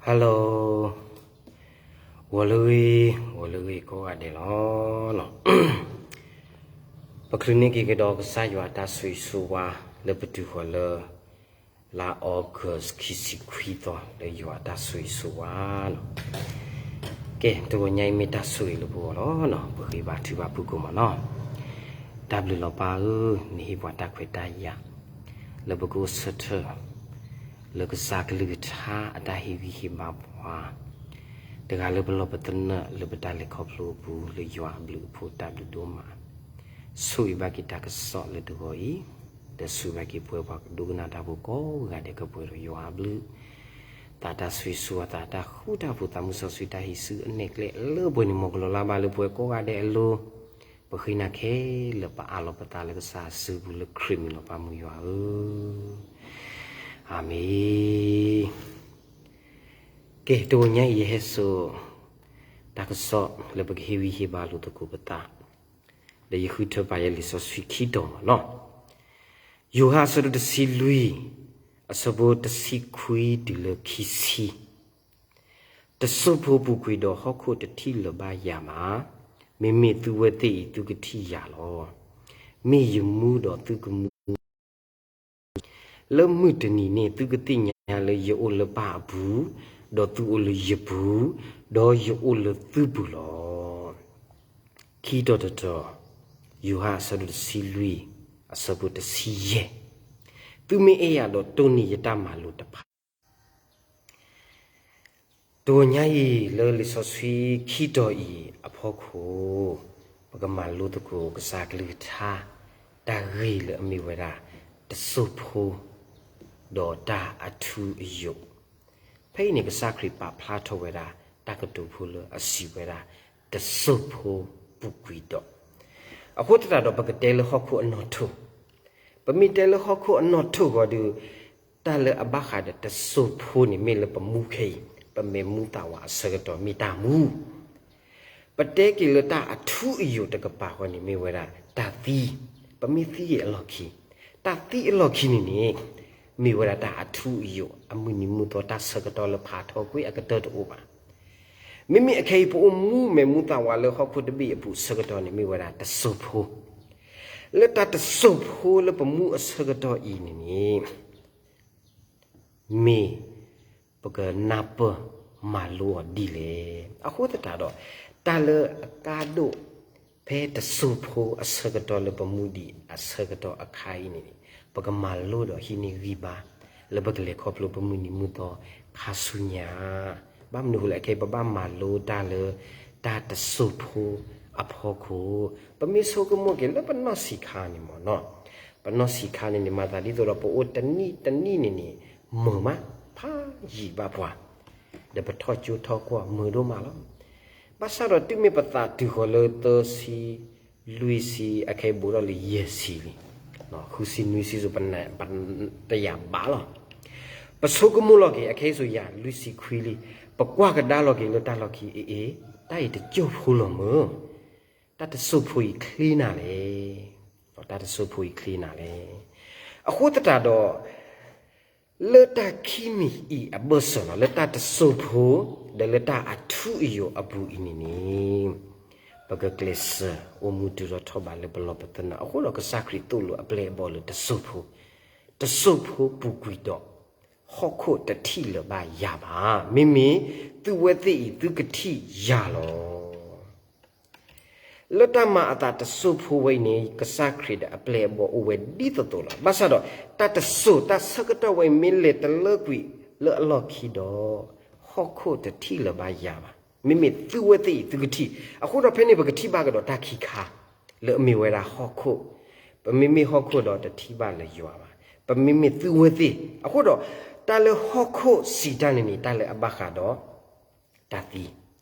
Hello, ဂီၤလၢဂ့ၤ, ဂီၤလၢဂ့ၤကိးဂၤဒဲးလီၤ. ပချုးန့ၢ်က့ၤကဒီးကစၢ်ယွၤအတၢ်ဆိၣ်ဂ့ၤဆိၣ်ဝါ လၢပတုၤဃီၤလၢ လါ August ခံဆံခွံသီ လၢယွၤအတၢ်ဆိၣ်ဂ့ၤဆိၣ်ဝါလီၤ. ကဲ, တဂီၤညါအံၤမ့ၢ်တၢ်ဆိၣ်ဂ့ၤလၢပဂီၢ်လီၤ. ပဃ့ဘါထုကဖၣ်ဖုၣ်ကိာ်မးနီၤ. တၢ်ဘျုးလီၤပၢ်ဧၢ, နဟ့ၣ်ပှၤတၢ်ခွဲးတၢ်ယာ် လၢပကအိၣ်ဆၢထၢၣ် လၢကစၢ်ကလုၢ်ကထါအတၢ်ဟ့ၣ်ဂံၢ်ဟ့ၣ်ဘါပှၤ တဂၤလၢပလီၢ်ပသနၢၣ်လၢပတၢ်လဲၤခီဖျိအပူၤ လၢယွၤအဘျုးအဖှိၣ်တၢ်ဘျုးဒိၣ်မး, ဆိၣ်ဂ့ၤဘၣ်က့ၤတၢ်ကစီၣ်လၢတဂီၤအံၤ, ဒီးဆိၣ်ဂ့ၤဘၣ်က့ၤပှၤပှၤကဒိကနၣ်တၢ်ဖိကိးဂၤဒဲးကပှဲၤဒီးယွၤအဘျုး, သးတၢ်ဆိၣ်ဂ့ၤဆိၣ်ဝါ သးတၢ်ဃူတၢ်ဖိး သးမုၢ်စီဆှံတၢ်ဟံးစုအနဲၣ်ကျဲလၢပှဲၤန့ၣ် မ်ကလီၤလၢ်ဘၣ်လၢပှၤကိးဂၤဒဲးအလိၤ, ပဃ့နၤခဲလၢာ် ပအးလီၤပသးလၢကစၢ်အစုပူၤလၢခရံာ်မံၤလီၤ ပၢ်မုၢ်ယွၤဧၢ, အၤမ့ၣ်. ကဲ, တဂီၤညါအံၤယဟဲစိာ် တၢ်ကစီၣ်လၢပကဟ့ၣ်ဂံၢ်ဟ့ၣ်ဘါလိာ်သကိးပသး, ဒီးယဃုထၢပာ်ယဲလံာ်စီဆှံခံတီၤမးနီၤ. ယိၤဟၣ်အဆၢဒိၣ်တဆံလွံၢ်, အဆၢဖိတဆံခွံတုၤလၢခံဆံ. တစိၢ်ဖိပူၤကွံာ်ဒီးဟီၣ်ခိၣ်တထံၣ်လၢၤဘၣ်ယၤဘၣ်, မ့မ့ၢ်သုဝဲသ့ၣ်အံၤသုကထံၣ်ယၤလီၤ. မ့ၢ်ယမူဒီးသုကမူ လၢမုၢ်တနံၤန့ၣ် သုကသ့ၣ်ညါလၢယအိၣ်လၢပၢ်အပူၤ, ဒီးသုအိၣ်လၢယပူၤ, ဒီးယအိၣ်လၢသုပူၤလီၤ. ခံတီၤတတီၤ, ယိၤဟၣ်အဆၢဒိၣ်တဆံလွံၢ်အဆၢဖိတဆံယဲၢ်, သုမ့ၢ်အဲၣ်ယၤဒီးတိၢ်န့ၢ်ယတၢ်မၤလိာ်တဖၣ် တဂီၤညါအံၤ လၢလံာ်စီဆှံခံတီၤအံၤအဖီခိၣ်, ပကမၤလိသကိးကစၢ်ကလုၢ်ကထါ တၢ်ဂ့ၢ်လၢအမ့ၢ်ဝဲဒၣ် တစိၢ်ဖိ ဒီးတၢ်အထူအယိာ်. ဖဲအံၤန့ၣ် ကစၢ်ခရံာ်ပာ်ဖျါထီၣ်ဝဲဒၣ် တၢ်ကတိၤဖိလၢအစံးဝဲဒၣ် တစိၢ်ဖိပူၤကွံာ်ဒီး, အဃိသတးဒီး ပကတဲလၢဟီၣ်ခိၣ်အနီၣ်ထိၣ်, ပမ့ၢ်တဲလၢဟီၣ်ခိၣ်အနီၣ်ထိၣ်ဃီဒီး တၢ်လၢအဘၣ်ဃးဒီးတစိၢ်ဖိန့ၣ် မ့ၢ်လၢပမူခဲအံၤ, ပမဲာ်မူသးဝးအဆၢကတီၢ်မ့ၢ်တၢ်မူ. ပတဲက့ၤလၢတၢ်အထူအယိာ်တကပၤဃီန့ၣ် မ့ၢ်ဝဲဒၣ်တၢ်သံ, ပမ့ၢ်သံက့ၤအလီၢ်ခံ, တၢ်သံအလီၢ်ခံန့ၣ်န့ၣ် မ့ၢ်ဝဲဒၣ်တၢ်အထူအယိာ် အမုၢ်နံၤမုၢ်သီတၢ်ဆၢကတီၢ်လၢဖးထီကွံာ်အကတၢၢ်တအိၣ်ဘၣ်. မ့မ့ၢ်အခဲအံၤ ပအိၣ်မူမဲာ်မူသးဝးလၢဟီၣ်ခိၣ်တဘ့ၣ်အပူၤအဆၢကတီၢ်န့ၣ် မ့ၢ်ဝဲဒၣ်တစိၢ်ဖိ. လၢတၢ်တစိၢ်ဖိလၢပမူအဆၢကတီၢ်အံၤန့ၣ်န့ၣ် မ့ၢ်ပကနၢ်ပၢၢ်မၤလိအီၤဒ်လဲၣ်. အဃိသတးဒီး တၢ်လၢအကါဒိၣ်ဖဲတစိၢ်ဖိအဆၢကတီၢ်လၢပမူဒံးအဆၢကတီၢ်အခါအံၤန့ၣ်န့ၣ် ပကမၤလိဒီးဟံးန့ၢ်ဂံၢ်ဘါ လၢပကလဲၤခီဖျိပမုၢ်နံၤမုၢ်သီခါဆူညါ. ဘၣ်မနုၤအဃိလဲၣ်, အခဲအံၤ ပဘၣ်မၤလိတၢ်လၢတၢ်တစိၢ်ဖိအဖီခိၣ်, ပမ့ၢ်ဆိကမိၣ်က့ၤလၢပနီၢ်ဆံးခါန့ၣ်မ့ၢ်နီၤ, ပနီၢ်ဆံးခါန့ၣ်န့ၣ် မၤသးဒ်သိးဒီး ပအိၣ်တနံၣ်တနံၣ်န့ၣ်န့ၣ် မုာ်မး, ဖးယံာ်ဘၣ်ပှၤ, ဒီးပထီၣ်ကၠိထီၣ်ကွီၢ်မုာ်ဒိၣ်မးလီၤ. ဘၣ်ဆၣ်ဒီးတုၤမ့ၢ်ပသးတုၤဃီၤလၢသၢဆံ, လွံၢ်ဆံ, အခဲအံၤဘူးထီၣ်လၢယဲၢ်ဆံလံ, ဃုဆံနွံဆံစိၤ ပတယာ်ဘၣ်လီၤ. ပဆိကမိၣ်လီၤက့ၤ အခဲအံၤစိၤယၤလွံၢ်ဆံခွံလံ, ပကွၢ်ကဒါလီၤက့ၤလၢတၢ်လီၢ်ခံ အ့ အ့, တၢ်အံၤတစိၢ်ဖိလီၤမုၢ်, တၢ်တစိၢ်ဖိအံၤချ့နၤလဲၣ်, တၢ်တစိၢ်ဖိအံၤချ့နၤလဲၣ်. အဃိသတးဒီး လၢတၢ်ခံမံၤအံၤအဘၢၣ်စၢၤလီၤ, လၢတၢ်တစိၢ်ဖိ ဒီးလၢတၢ်အထူအယိာ်အပူၤအံၤန့ၣ်န့ၣ်, ပကကျဲးစၢးအိၣ်မူတုၤထီၣ်ထီၣ်ဘးလၢပလီၢ်ပသနၢၣ်. အဃိဒီးကစၢ်ခရံာ်သိၣ်လိအပျဲၢ်အဘီၣ်လၢတစိၢ်ဖိ, တစိၢ်ဖိပူၤကွံာ်ဒီး ဟီၣ်ခိၣ်တထံၣ်လၢၤဘၣ်ယၤဘၣ်, မ့မ့ၢ်သုဝဲသ့ၣ်အံၤသုကထံၣ်ယၤလီၤ. လၢတၢ်မၤအသးတစိၢ်ဖိဝဲအံၤန့ၣ် ကစၢ်ခရံာ်ဒီးအပျဲၢ်အဘီၣ်အိၣ်ဝဲဒ်သိးသိးလီၤ. ဘၣ်ဆၣ်ဒီး တၢ်တစိၢ်တၢ်ဆၢကတီၢ်ဝဲအံၤမ့ၢ်လဲၤတလၢကွံာ်လၢအလီၢ်ခံဒီး ဟီၣ်ခိၣ်တထံၣ်လၢၤဘၣ်ယၤဘၣ်, မ့မ့ၢ်သုဝဲသ့ၣ်အံၤသုကထံၣ်. အဃိဒီးဖဲန့ၣ် ပကထံၣ်ဘၣ်ကဒီးတၢ်ခံခါ လၢအမ့ၢ်ဝဲဒၣ်ဟီၣ်ခိၣ်, ပမ့မ့ၢ်ဟီၣ်ခိၣ်ဒီးတထံၣ်ဘၣ်လၢၤယွၤဘၣ်, ပမ့မ့ၢ်သုဝဲသ့ၣ်. အဃိဒီး တၢ်လၢဟီၣ်ခိၣ်စံးတၢ်န့ၣ်န့ၣ် တၢ်လၢအဘၣ်ဃးဒီး တၢ်သံ,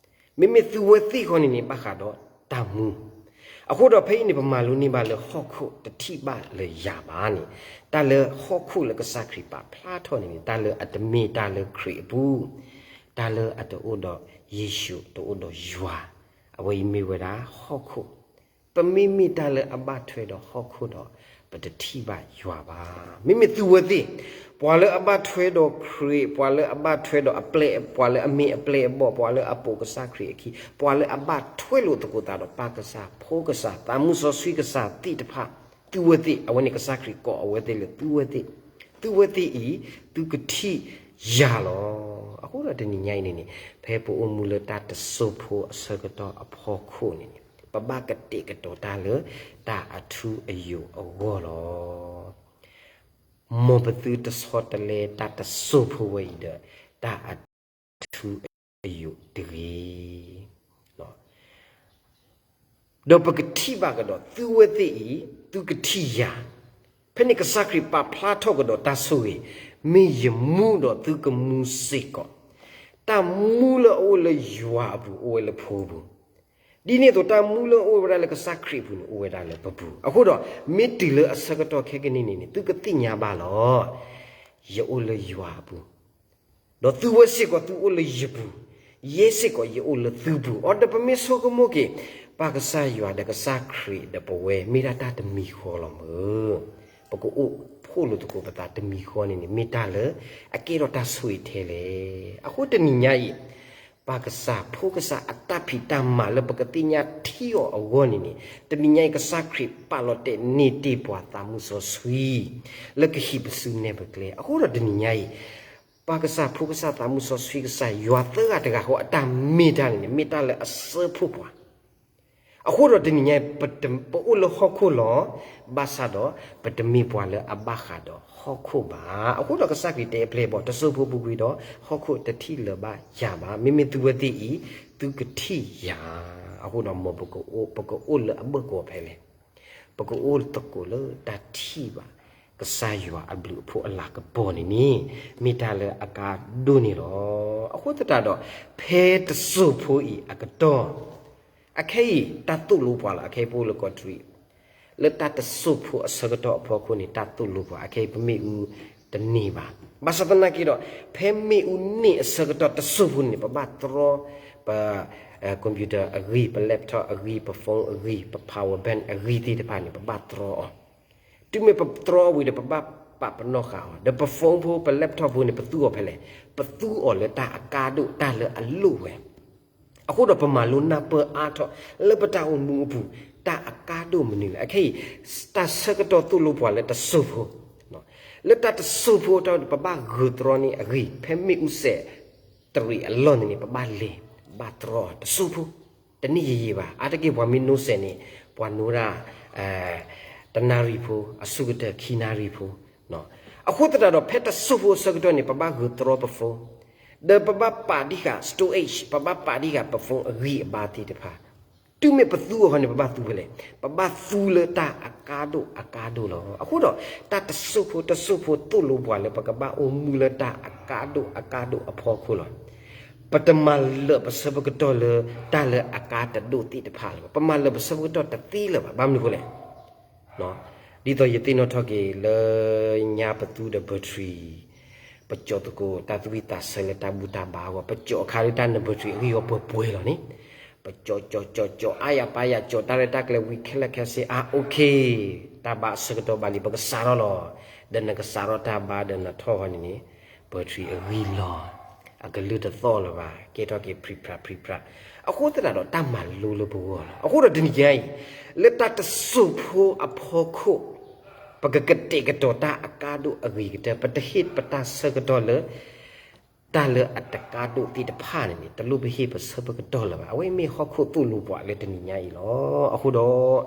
မ့မ့ၢ်သုဝဲသ့ၣ်ဃီန့ၣ်န့ၣ် ဘၣ်ဃးဒီးတၢ်မူ. အဃိဒီးဖဲအံၤန့ၣ် ပမၤလိန့ၢ်ဘၣ်လၢဟီၣ်ခိၣ်တထံၣ်ဘၣ်လၢၤယၤဘၣ်န့ၣ်, တၢ်လၢဟီၣ်ခိၣ်လၢကစၢ်ခရံာ်ပာ်ဖျါထီၣ်န့ၣ်န့ၣ် တၢ်လၢအတမ့ၢ်တၢ်လၢခရံာ်အပူၤ, တၢ်လၢအတအိၣ်ဒီးယ့ၣ်ၡူး တအိၣ်ဒီးယွၤ, အဝဲအံၤမ့ၢ်ဝဲဒၣ်ဟီၣ်ခိၣ်. ပမ့မ့ၢ်တၢ်လၢအဘၣ်ထွဲဒီးဟီၣ်ခိၣ်ဒီး ပတထံၣ်ဘၣ်ယွၤဘၣ်. မ့မ့ၢ်သုဝဲသ့ၣ်, ပှၤလၢအဘၣ်ထွဲဒီးခရံာ်, ပှၤလၢအဘၣ်ထွဲဒီးအပျဲၢ်, ပှၤလၢအမ့ၢ်အပျဲၢ်အဘီၣ်, ပှၤလၢအပိာ်ကစၢ်ခရံာ်အခံ, ပှၤလၢအဘၣ်ထွဲလိာ်သကိးသးဒီးပၢ်ကစၢ်, ဖိကစၢ်, သးမုၢ်စီဆှံကစၢ်သ့ၣ်တဖၣ်, သုဝဲသ့ၣ်, အဝဲန့ၣ်ကစၢ်ခရံာ်ကိးအဝဲသ့ၣ်လၢသုဝဲသ့ၣ်, သုဝဲသ့ၣ်အံၤ, သုကထံၣ်ယၤလီၤ. အဃိဒီးတနံၤညါအံၤန့ၣ်န့ၣ်, ဖဲပအိၣ်မူလၢတၢ်တစိၢ်ဖိအဆၢကတီၢ်အဖီခိၣ်န့ၣ်န့ၣ်, ပဘၣ်ကတဲာ်ကတီၤတၢ်လၢတၢ်အထူအယိာ်အဂီၢ်လီၤ. မ်ပသုတဆီတလဲတၢ်တစိၢ်ဖိဝဲအံၤဒီး တၢ်အထူအယိာ်တဂ့ၤ. ဒီးပကထံၣ်ဘၣ်ကဒီးသုဝဲသ့ၣ်အံၤ, သုကထံၣ်ယၤ, ဖဲန့ၣ်ကစၢ်ခရံာ်ပာ်ဖျါထီၣ်ကဒီးတၢ်ဆိၣ်ဂ့ၤ, မ့ၢ်ယမူဒီးသုကမူစ့ၢ်ကီး, တၢ်မူလၢအအိၣ်လၢယွၤအပူၤအိၣ်ဝဲလၢဖိပူၤ, ဒ်န့ၣ်အသိးတၢ်မူလၢအအိၣ်ဝဲဒၣ်လၢကစၢ်ခရံာ်အပူၤန့ၣ် အိၣ်ဝဲဒၣ်လၢပပူၤ. အဃိဒီး, မ့ၢ်တုၤလၢအဆၢကတီၢ်ခဲကနံၣ်န့ၣ်န့ၣ် သုကသ့ၣ်ညါဘၣ်လီၤ. ယအိၣ်လၢယွၤအပူၤ, ဒီးသုဝဲစ့ၢ်ကီးသုအိၣ်လၢယပူၤ, ယဲစ့ၢ်ကီးယအိၣ်လၢသုပူၤ. အီၤဒီးပမ့ၢ်ဆိကမိၣ်က့ၤ, ပၢ်ကစၢ်ယွၤဒီးကစၢ်ခရံာ်ဒီးပဝဲ မ့ၢ်ဒၣ်တၢ်တမံၤဃီလီၤမ့ၢ် ပကအိၣ်ဖှိၣ်လိာ်သကိးပသးတမံၤဃီန့ၣ်န့ၣ် မ့ၢ်တၢ်လၢအကဲထီၣ်တၢ်ဆိၣ်ဂ့ၤထဲလဲၣ်. အဃိတနံၤညါအံၤ, ပၢ်ကစၢ်ဖိကစၢ်အတၢ်ဖံးတၢ်မၤလၢပကသ့ၣ်ညါထံအီၤအဂီၢ်န့ၣ်န့ၣ်, တနံၤညါအံၤကစၢ်ခရံာ်ပာ်လီၤတဲာ်န့ၢ်တ့ၢ်ပှၤသးမုၢ်စီဆှံ လၢကဟံးပစုနဲၣ်ပကျဲ. အဃိဒီးတနံၤညါအံၤ, ပၢ်ကစၢ်ဖိကစၢ်သးမုၢ်စီဆှံကစၢ်ယွၤသၢဂၤတဂၤဃီအတၢ်မ့ၢ်တၢ်န့ၣ်န့ၣ် မ့ၢ်တၢ်လၢအစၢဖှိၣ်ပှၤ. အဃိဒီးတနံၤညါအံၤ, ပအိၣ်လၢဟီၣ်ခိၣ်လီၤ, ဘၣ်ဆၣ်ဒီးပတမ့ၢ်ပှၤလၢအဘၣ်ဃးဒီးဟီၣ်ခိၣ်ဘၣ်. အဃိဒီးကစၢ်ခရံာ်တဲအပျဲၢ်အဘီၣ်, တစိၢ်ဖိပူၤကွံာ်ဒီးဟီၣ်ခိၣ်တထံၣ်လၢၤဘၣ်ယၤဘၣ်. မ့မ့ၢ်သုဝဲသ့ၣ်အံၤ, သုကထံၣ်ယၤ. အဃိဒီးမ်ပကအိၣ်, ပကအိၣ်လၢအဘၢၣ်ကီးဖဲလဲၣ်. ပကအိၣ်သကိးလၢတၢ်ထံၣ်ဘၣ် ကစၢ်ယွၤအဘျုးအဖှိၣ်အလၤကပီၤန့ၣ်န့ၣ်, မ့ၢ်တၢ်လၢအကါဒိၣ်န့ၣ်လီၤ. အဃိသတးဒီး, ဖဲတစိၢ်ဖိအံၤအကတီၢ်, အခဲအံၤတၢ်သိၣ်လိပှၤလီၤ. အခဲအံၤပအိၣ်လၢကီးတရံး, လၢတၢ်တစိၢ်ဖိအဆၢကတီၢ်အဖီခိၣ်န့ၣ် တၢ်သိၣ်လိပှၤ, အခဲအံၤပမ့ၣ်အူတန့ၢ်ဘၣ်. ဘၣ်ဆၣ်သနာ်က့ဒီး, ဖဲမ့ၣ်အူန့ၢ်အဆၢကတီၢ်တစိၢ်ဖိန့ၣ် ပဘၣ်တြီ ပ computer အဂံၢ်, ပ laptop အဂံၢ်, ပ phone အဂံၢ်, ပ power bank အဂံၢ်သ့ၣ်တဖၣ်န့ၣ် ပဘၣ်တြီအီၤ. တုၤမ့ၢ်ပတြီအီၤဝံၤဒီး ပဘၣ်ပာ်ပနီၣ်ဃာ်အီၤ, ဒီးပ phone ဖိ ပ laptop ဖိန့ၣ် ပသူအီၤဖဲလဲၣ်. ပသူအီၤလၢတၢ်အကါဒိၣ် တၢ်လၢအလိၣ်ဝဲ. အဃိဒီးပမၤလိနၢ်ပၢၢ်အါထီၣ် လၢပတၢ်အိၣ်မူအပူၤ, တၢ်အကါဒိၣ်မနုၤလဲၣ်. အခဲအံၤ, တၢ်ဆၢကတီၢ်သိၣ်လိပှၤလၢတစိၢ်ဖိ, လၢတၢ်တစိၢ်ဖိအတီၢ် ပဘၣ်ဂုာ်တြီန့ၢ်အဂံၢ်, ဖဲမ့ၣ်အူစဲး တရံးအလီၢ်န့ၣ်န့ၣ် ပဘၣ်လဲၤ, ဘၣ်တြီတစိၢ်ဖိ, တန့ၢ်ယံာ်ယံာ်ဘၣ်. အါတက့ၢ်ပှၤမ့ၢ်နိးစဲးန့ၣ်, ပှၤနိးဒၣ် တနၣ်ရံၣ်ဖိ, အဆိကတၢၢ်ခံနၣ်ရံၣ်ဖိ. အဃိသတးဒီး ဖဲတစိၢ်ဖိအဆၢကတီၢ်န့ၣ် ပဘၣ်ဂုာ်တြီပ phone, ဒီးပဘၣ်ပာ်ဒံးဃာ် storage, ပဘၣ်ပာ်ဒံးဃာ်ပ phone အဂံၢ်အဘါသ့ၣ်တဖၣ်. တုၤမ့ၢ်ပသူအီၤဃီန့ၣ် ပဘၣ်သူဖဲလဲၣ်. ပဘၣ်သူလၢတၢ်အကါဒိၣ်အကါဒိၣ်လီၤ. အဃိဒီး, တၢ်တစိၢ်ဖိတစိၢ်ဖိသိၣ်လိပှၤလၢပကဘၣ်အိၣ်မူလၢတၢ်အကါဒိၣ်အကါဒိၣ်အဖီခိၣ်လီၤ. ပတမၤလၢာ်ပဆၢပကတီၢ်လၢတၢ်လၢအကါတဒိၣ်သ့ၣ်တဖၣ်လၢၤဘၣ်. ပမၤလၢာ်ပဆၢပကတီၢ်တသ့လၢၤဘၣ်. ဘၣ်မနုၤအဃိလဲၣ်. ဒ်သိးယသ့ၣ်နီၣ်ထီၣ်က့ၤလၢညါပသူဒီး battery, ပကၠီၤသကိးတၢ်သးဝံၣ်သးဆၢလၢတၢ်ဘူၣ်တၢ်ဘါအဂီၢ်, ပကၠီၤအခါလၢတၢ်န battery အဂံၢ်အီၤပှဲၤပှဲၤလီၤန့ၣ်, ပကၠီၤကၠီၤကၠီၤကၠီၤအါယၤပါယၤ, ကၠီၤတၢ်ရဲၣ်တၢ်ကျဲၤဝံၤခဲလၢာ်ခဲဆ့, အါ okay, တၢ်ဘါအဆၢကတီၢ်ဘၣ်လံ ပကစးထီၣ်လီၤ. ဒီးနကစးထီၣ်တၢ်ဘါဒီးနထီၣ်ဃီန့ၣ်န့ၣ်, battery အဂံၢ်လီၤ, အကလုၢ်တသီၣ်လၢၤဘၣ်, ကဲထီၣ်က့ၤဖြံဖြးဖြံဖြး. အဃိသတးဒီးတၢ်မၤလိလၢပဂီၢ်လီၤ. အဃိဒီးတနံၤညါအံၤ, လၢတၢ်တစိၢ်ဖိအဖီခိၣ်, ပကကတဲာ်ကတီၤတၢ်အကါဒိၣ်အဂ့ၤကတၢၢ်, ပတဟ့ၣ်ပတၢ်ဆၢကတီၢ်လၢ တၢ်လၢအတကါဒိၣ်သ့ၣ်တဖၣ်န့ၣ်န့ၣ်, တလိၣ်ပဟ့ၣ်ပဆၢပကတီၢ်လၢၤဘၣ်. အဝဲမ့ၢ်ဟီၣ်ခိၣ်သိၣ်လိပှၤလၢတနံၤညါအံၤလီၤ. အဃိဒီး,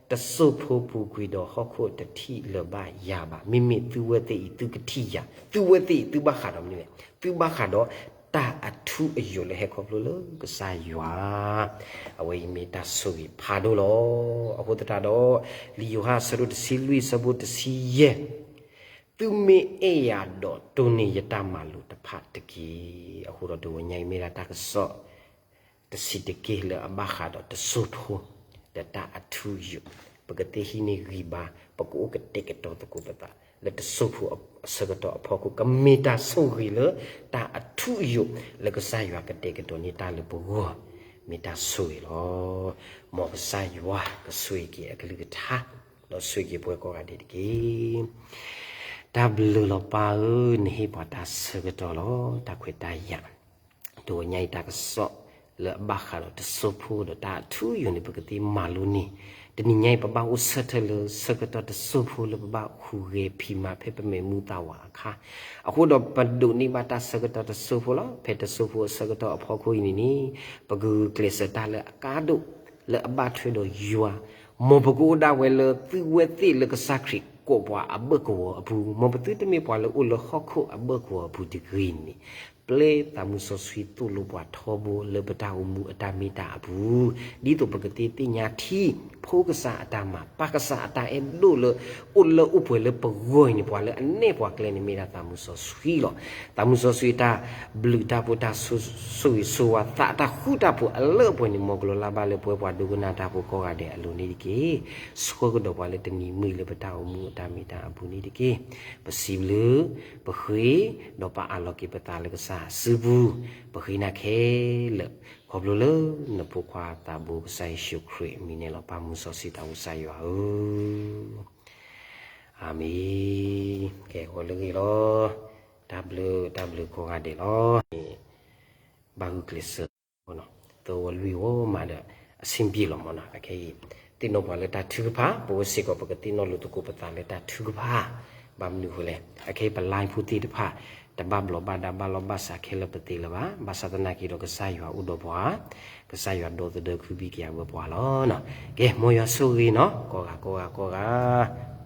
တစိၢ်ဖိပူၤကွံာ်ဒီးဟီၣ်ခိၣ်တထံၣ်လၢၤဘၣ်ယၤဘၣ်. မ့မ့ၢ်သုဝဲသ့ၣ်အံၤသုကထံၣ်ယၤ, သုဝဲသ့ၣ်အံၤသုဘၣ်ဃးဒီးမနုၤလဲၣ်. သုဘၣ်ဃးဒီးတၢ်အထူအယိာ်လၢဟဲခီဖျိလၢကစၢ်ယွၤ, အဝဲအံၤမ့ၢ်တၢ်ဆိၣ်ဂ့ၤဖးဒိၣ်လီၤ. အဃိသတးဒီး, လံာ်ယိၤဟၣ်အဆၢဒိၣ်တဆံလွံၢ်အဆၢဖိတဆံယဲၢ် သုမ့ၢ်အဲၣ်ယၤဒီးတိၢ်န့ၢ်ယတၢ်မၤလိာ်တဖၣ်တက့ၢ်. အဃိဒီးတနံၤညါအံၤမ့ၢ်ဒၣ်တၢ်ကစီၣ်တဆံးတက့ၢ်လၢအဘၣ်ဃးဒီးတစိၢ်ဖိ, ဒီးတၢ်အထူအယိာ်, ပကသ့ဟံးန့ၢ်ဂံၢ်ဘါ, ပကအိၣ်ကတဲာ်ကတီၤသကိးပသး, လၢတစိၢ်ဖိအဆၢကတီၢ်အဖီခိၣ် ကမ့ၢ်တၢ်ဆိၣ်ဂ့ၤလၢတၢ်အထူအယိာ်, လၢကစၢ်ယွၤကတဲာ်ကတီၤန့ၢ်တၢ်လၢပဂီၢ်, မ့ၢ်တၢ်ဆိၣ်ဂ့ၤလီၤ. မ်ကစၢ်ယွၤကဆိၣ်ဂ့ၤက့ၤအကလုၢ်ကထါ, ဒီးဆိၣ်ဂ့ၤက့ၤပှၤကိးဂၤဒဲးတက့ၢ်. တၢ်ဘျုးလီၤပၢ်ဧၢ, နဟ့ၣ်ပှၤတၢ်ဆၢကတီၢ်လီၤ, တၢ်ခွဲးတၢ်ယာ်, တဝီညါအံၤတၢ်ကစီၣ်လၢအဘၣ်ဃးဒီးတစိၢ်ဖိဒီးတၢ်အထူအယိာ်န့ၣ် ပကသ့မၤလိန့ၢ်. တနံၤညါအံၤ ပဘၣ်အိၣ်ဆၢထၢၣ်လၢဆၢကတီၢ်တစိၢ်ဖိလၢပဘၣ်ဟူးဂဲၤဖံးမၤဖဲပမဲာ်မူသးဝးအခါ, အဃိဒီးပဒိးန့ၢ်ဘၣ်တၢ်ဆၢကတီၢ်တစိၢ်ဖိလီၤ. ဖဲတစိၢ်ဖိအဆၢကတီၢ်အဖီခိၣ်အံၤန့ၣ်န့ၣ်, ပကဂုာ်ကျဲးစၢးတၢ်လၢအကါဒိၣ် လၢအဘၣ်ထွဲဒီးယွၤ, မ်ပကအိၣ်ဒၣ်ဝဲလၢသုဝဲသ့ၣ်လၢကစၢ်ခရံာ်ကိးပှၤအဘၢၣ်ကဝီၤအပူၤ, မ်ပသုတမ့ၢ်ပှၤလၢအိၣ်လၢဟီၣ်ခိၣ်အဘၢၣ်ကဝီၤအပူၤတဂ့ၤန့ၣ်, ပျဲသးမူစီဆှံသိၣ်လိပှၤထီဘိလၢပတၢ်အိၣ်မူအတၢ်မ့ၢ်တၢ်အပူၤ, ဒ်သိးပကသ့သ့ၣ်ညါထံ ဖိကစၢ်အတၢ်မၤ, ပၢ်ကစၢ်အတၢ်အဲၣ်ဒိၣ်လၢ အိၣ်လၢအိၣ်ပှဲၤလၢပဂီၢ်အံၤန့ၣ် ပှၤလၢအနဲၣ်ပှၤကျဲန့ၣ်မ့ၢ်ဒၣ်သးမူစီဆှံလီၤ. သးမူစီဆှံအတၢ်ဘျုးတၢ်ဖှိၣ်တၢ်ဆိၣ်ဂ့ၤဆိၣ်ဝါ သးအတၢ်ဃူတၢ်ဖိးအလၢအပှဲၤန့ၣ် မ်ကလီၤလၢ်ဘၣ်လၢပဝဲပှၤဒိကနၣ်တၢ်ဖိကိးဂၤဒဲးအလိၤန့ၣ်တက့ၢ်. ဆှၢကဒီးပှၤလၢတနံၤမုၢ်လၢပတၢ်အိၣ်မူအတၢ်မ့ၢ်တၢ်အပူၤန့ၣ်တက့ၢ်. ပစံးဘျုး, ပဃ့, ဒီးပအးလီၤက့ၤပသးလၢကစၢ်စုပူၤ, ပဃ့နၤခဲလၢာ်, ခီဖျိလၢနဖိခွါသးဘိကစၢ်ယ့ၣ်ၡူးခရံာ်အမံၤန့ၣ်လီၤ. ပၢ်မူစီဆှံသးဝူစၢ်ယွၤဧၢ, အၤမ့ၣ်. ကဲ ဂီၤလၢဂ့ၤလီၤ. တၢ်ဘျုးတၢ်ဘျုးကိးဂၤဒဲးလီၤ. ဘၣ်ဂုာ်ကျဲးစၢး, သဝီလွံၢ်ဝီမးဒီး အဆင်ပြေလီၤမးနီၤ. အခဲအံၤ သ့ၣ်နီၣ်ပှၤလၢတၢ်ထုကဖၣ်, ပဝဲစ့ၢ်ကီးပကသ့ၣ်နီၣ်လိာ်သကိးပသးလၢတၢ်ထုကဖၣ်, ဘၣ်မနုၤအဃိလဲၣ်, အခဲအံၤပ live ဖိသ့ၣ်တဖၣ် တဘၣ်ဘျီးဘၣ်ဒါဘၣ်လီၢ်ဘၣ်စးခဲလၢာ်ပသ့လၢၤဘၣ်. ဘၣ်ဆၣ်သနာ်က့ဒီးကစၢ်ယွၤအိၣ်ဒီးပှၤ, ကစၢ်ယွၤဒီသဒၢခုဘံၣ်ကယၤဝဲပှၤလီၤ. ကဲ မ်ယွၤဆိၣ်ဂ့ၤနီၤ, ကိးဂၤကိးဂၤကိးဂၤ.